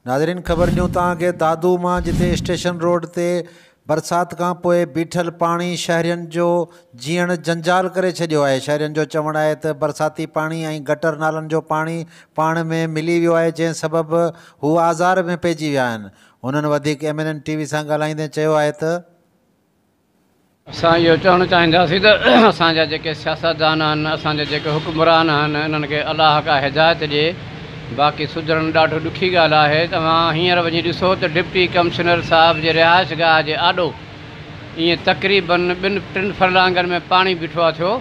ناظرين خبر ڏيون توهان کي دادو مان جتي اسٽيشن روڊ تي برسات کان پوء بيٺل پاڻي شهرين جو جيئڻ جنجال ڪري ڇڏيو آهي شهرين جو چوڻ آهي ته برساتي پاڻي ۽ گٽر نالن جو پاڻي پاڻ ۾ ملي ويو آهي جنهن سبب هو آزار ۾ پئجي ويا آهن هنن وڌيڪ ايم اين اين ٽي وي سان ڳالهائيندي چيو آهي ته. اسان اهو چوڻ چاهينداسين ته اسان جا جيڪي سياستدان آهن، اسان جا جيڪي حڪمران آهن، انهن کي الله ڪا هدايت ڏئي. باقي سڌرڻ ڏاڍو ڏکي ڳالهه آهي. توهان هينئر وڃي ڏسو ته ڊپٽي ڪمشنر صاحب جي رهائش گاهه جي آڏو ائين تقريبن ٻن ٽن فرلانگن ۾ پاڻي بيٺو آ ٿيو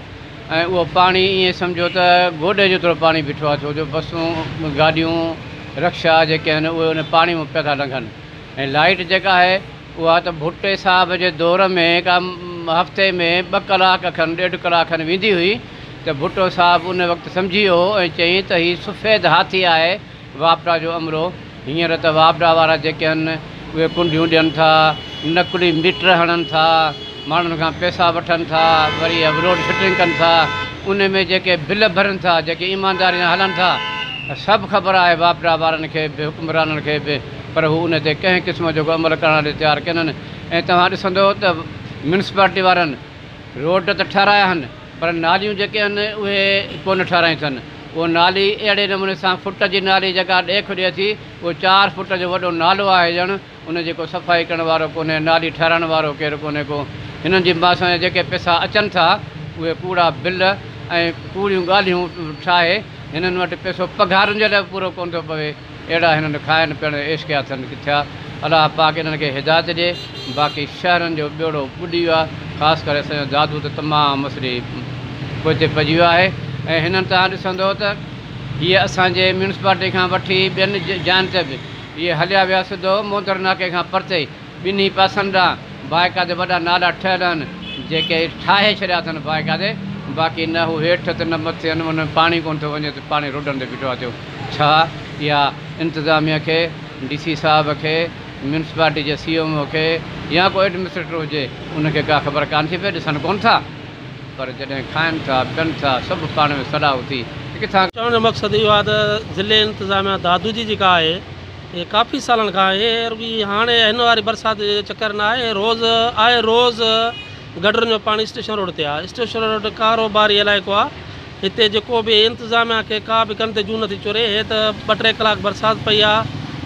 ۽ اهو پاڻي ائين سمجهو ته گوڏي جيترو پاڻي بيٺو آ ٿيو جو بسون، گاڏيون، رڪشا جيڪي آهن اهي ان پاڻي مان پيا ٿا لنگهن ۽ لائيٽ جيڪا آهي اها ته ڀٽي صاحب جي دور ۾ ڪا هفتي ۾ ٻه ڪلاڪ کن ڏيڍ ڪلاڪ کن ويندي هئي ته ڀٽو صاحب ان وقت سمجهي ويو هو ۽ چيائين ته هي سفيد هاٿي آهي واپڊا جو عملو هينئر ته واپڊا وارا جيڪي آهن اهي ڪنڊيون ڏين ٿا نقلي ميٽر هڻن ٿا ماڻهن کان پئسا وٺن ٿا وري اها لوڊ شيڊنگ ڪن ٿا ان ۾ جيڪي بل ڀرن ٿا جيڪي ايمانداري سان هلن ٿا سڀ خبر آهي واپڊا وارن کي به حڪمرانن کي به پر هو ان تي ڪنهن قسم جو ڪو عمل ڪرڻ لاء تيار ڪينهن ۽ توهان ڏسندو ته ميونسپالٽي وارن روڊ ته ٺهرايا آهن پر ناليون جيڪي آهن اهي ڪونه ٺهرايون اٿن اهو نالي اهڙي نموني سان فٽ جي نالي جيڪا ڏيک ڏئي ٿي اهو چار فٽ جو وڏو نالو آهي ڄڻ ان جي ڪو صفائي ڪرڻ وارو ڪونهي نالي ٺهرائڻ وارو ڪير ڪونهي ڪو هنن جي ماسان جا جيڪي پئسا اچن ٿا اهي ڪوڙا بل ۽ ڪوڙيون ڳالهيون ٺاهي هنن وٽ پئسو پگهارن جي لاء به پورو ڪونه ٿو پوي. اهڙا هنن کائن پيئڻ عيش ڪيا اٿن ٿيا الله پاڪ انهن کي هدايت ڏي باقي شهرن جو ٻيڙو ٻڏي ويو آهي خاص ڪري اسان جو دادو ته تمام مسئلي پوئتي پئجي ويو آهي ۽ هنن توهان ڏسندو ته هيء اسان جي ميونسپالٽي کان وٺي ٻين جاين تي به اهي هليا ويا سڌو موندر ناڪي کان پرتي ٻنهي پاسن ڏانهن باقاعدي وڏا نالا ٺهيل آهن، جيڪي ٺاهي ڇڏيا اٿن باقاعدي، باقي نه هو هيٺ ته نه مٿي آهن، ان ۾ پاڻي ڪونه ٿو وڃي ته پاڻي روڊن تي بيٺو آهي ٿيو. ڇا اها انتظاميه کي، ڊي سي صاحب کي، ميونسپالٽي جي سي ايم او کي يا ڪو ايڊمنسٽريٽر هجي ان کي ڪا خبر ڪانه ٿي پئي، ڏسن ڪونه ٿا، پر جڏهن کائن ٿا، پين ٿا، سڀ پاڻ ۾ صلاح اٿي ته ڪٿان. چوڻ جو مقصد اهو آهي ته ضلعي انتظاميه دادو جي جيڪا آهي هي ڪافي سالن کان آهي رڳي هاڻي هن واري برسات جو چڪر نه آهي روز آهي روز گٽرن جو پاڻي اسٽيشن روڊ تي آهي اسٽيشن روڊ ڪاروباري علائقو آهي هتي جيڪو به انتظاميا کي ڪا به ڪن تي جون نٿي چوري هي ته ٻه ٽي ڪلاڪ برسات پئي آهي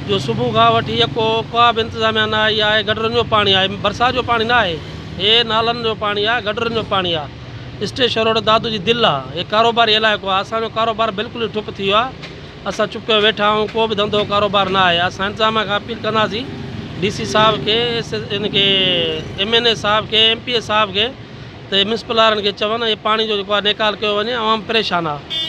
جو صبح کان وٺي يڪو ڪا به انتظاميا نه آئي آهي گٽرن جو پاڻي آهي برسات جو پاڻي نه آهي هي نالن جو پاڻي آهي گٽرن جو پاڻي آهي اسٽيشن روڊ دادو جي دل آهي هي ڪاروباري علائقو آهي اسان جو ڪاروبار بلڪل ئي ٺپ ٿي ويو آهي اسان چپ ڪيو ويٺا آهيون ڪو به ڌنڌو ڪاروبار نه آهي اسان انتظاميا کان اپيل ڪنداسين ڊي سي صاحب کي ايس ان کي ايم اين اي صاحب کي ايم پي اي صاحب کي ته ميونسپل وارن کي چون ۽ پاڻي جو جيڪو آهي نيڪال ڪيو وڃي عوام پريشان آهي.